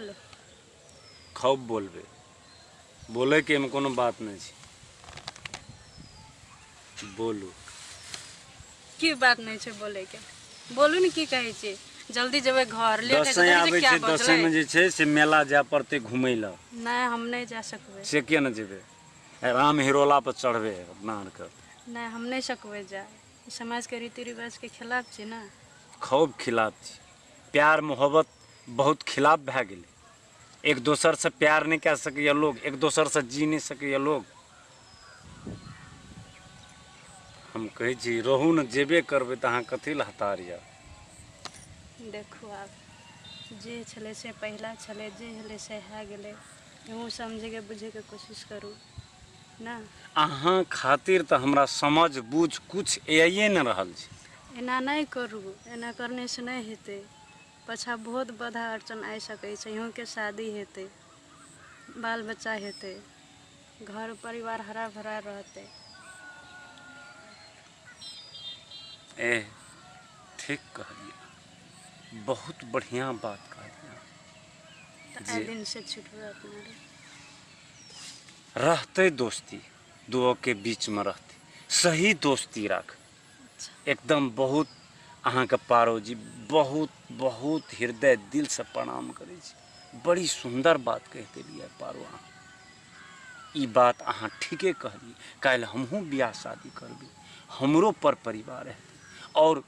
बोलू। खूब बोलबै, बोलैके एहिमे कोनो बात नहि छै, बोलू। की बात नहि छै बोलैके, बोलू ने, की कहै छी? जल्दी जेबै घर, लेट होइ छै। दसैँ देखै छियै आबै क्या छै, दसैँमे बजलै। जे छै से मेला जाय पड़तै घुमै लए। नहि, हम नहि जा सकबै। से किया नहि जेबै? राम हिरोला पर चढ़बै अपना आरके। नहि, हम नहि सकबै जाय, ई समाजके रीति रिवाजके खिलाफ छै ने। खूब खिलाफ छै, प्यार मोहब्बत बहुत खिलाफ भए गेलै। एक दोसरसँ प्यार नहि कए सकैए लोग, एक दोसरसँ जी नहि सकैए लोग। हम कहै छी रहू ने, जेबे करबै तऽ अहाँ कथी लए हतार यऽ? देखू, आब जे छलै से पहिला छलै, जे भेलै से भए गेलै। अहूँ समझैके बुझैके कोशिश करू ने। अहाँ खातिर तऽ हमरा समझ बुझ कुछ आइए नहि रहल छै। एना नहि करू, एना करनेसँ नहि हेतै। पाछाँ बहुत बाधा अड़चन आबि सकै छै। अहूँके शादी हेतै, बाल बच्चा हेतै, घर परिवार हरा भरा रहतै। ए ठीक कहलियै, बहुत बढ़िआँ बात कहलियै। तऽ आइ दिनसँ छुटबै अपना रहतै दोस्ती, दुओके बीचमे रहतै, सही दोस्ती राख एकदम। बहुत अहाँके पारो जी बहुत बहुत हृदय दिलसँ प्रणाम करै छी। बड़ी सुन्दर बात कहि देलियै पारो अहाँ। ई बात अहाँ ठीके कहलियै। काल्हि हमहूँ बियाह शादी करबै, हमरो पर परिवार हेतै, आओर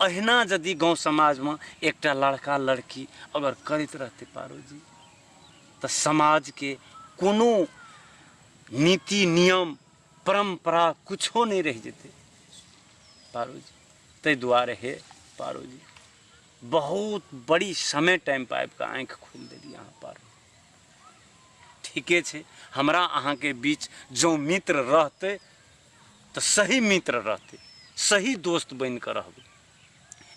अहिना यदि गाँव समाजमे एकटा लड़का लड़की अगर करैत रहतै पारो जी, तऽ समाजके कोनो नीति नियम परम्परा कुछो नहि रहि जेतै पारोजी। ताहि दुआरे हे पारोजी, बहुत बड़ी समय टाइमपर आबि कऽ आँखि खोलि देलियै अहाँ पारो। ठीके छै, हमरा अहाँके बीच जँ मित्र रहतै तऽ सही मित्र रहतै, सही दोस्त बनि कऽ रहबै।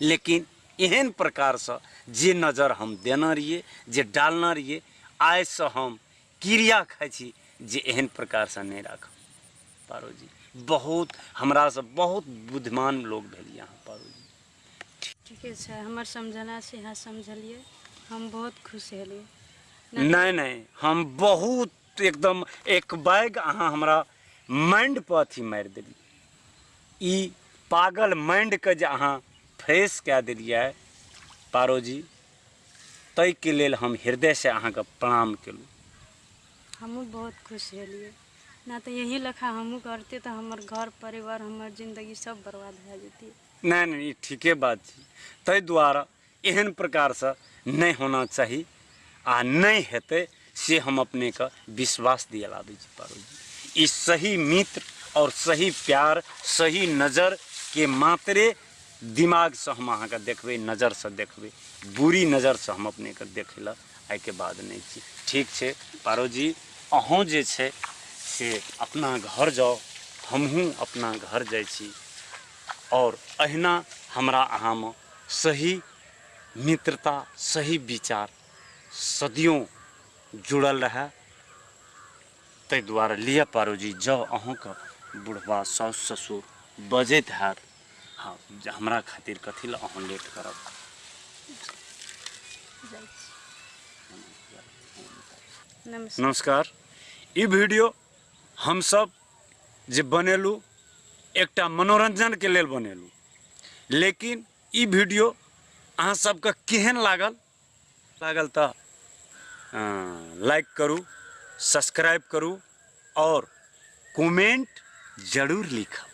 लेकिन एहन प्रकारसँ जे नजर हम देने रहियै, जे डालने रहियै, आइसँ हम क्रिया खाइ छी जे एहन प्रकारसँ नहि राखब। पारोजी, बहुत हमरासँ बहुत बुद्धिमान लोक भेलियै अहाँ पारोजी। ठीके छै, हमर समझना से अहाँ समझलियै, हम बहुत खुश हेलियै। नहि नहि, हम बहुत एकदम एक बैग अहाँ हमरा माइंड पर अथी मारि देलियै। ई पागल माइंडके जे अहाँ फ्रेश कए देलियै पारोजी, ताहिके लेल हम हृदयसँ अहाँके प्रणाम केलहुँ। हमहूँ बहुत खुश भेलियै ना, तऽ यही लेखा हमहूँ करतियै तऽ हमर घर परिवार, हमर जिन्दगी सब बर्बाद भए जैतियै। नहि नहि, ई ठीके बात छै। ताहि दुआरे एहन प्रकारसँ नहि होना चाही आ नहि हेतै से हम अपनेके विश्वास दिलाबै छी पारोजी। ई सही मित्र आओर सही प्यार, सही नजरके मात्रे दिमागसँ हम अहाँके देखबै, नजरसँ देखबै। बुरी नजरसँ हम अपनेके देखै लए आइके बाद नहि छी। ठीक छै पारोजी, अहूँ जे छै से अपना घर जाउ, हमहूँ अपना घर जाइ छी, आओर अहिना हमरा अहाँमे सही मित्रता, सही विचार सदियों जुड़ल रहए। ताहि दुआरे लिअ पारोजी, जाउ, अहूँके बुढ़बा साउस ससुर बजैत हैत। हँ, जे हमरा खातिर कथी लए अहाँ लेट करब? जाइ छी, नमस्कार। नमस्कार। ई वीडियो हमसब जे बनेलहुँ, एकटा मनोरञ्जनके लेल बनेलहुँ, लेकिन ई वीडियो अहाँ सबके केहन लागल? लागल तऽ लाइक करू, सब्सक्राइब करू आओर कमेंट जरूर लिखब।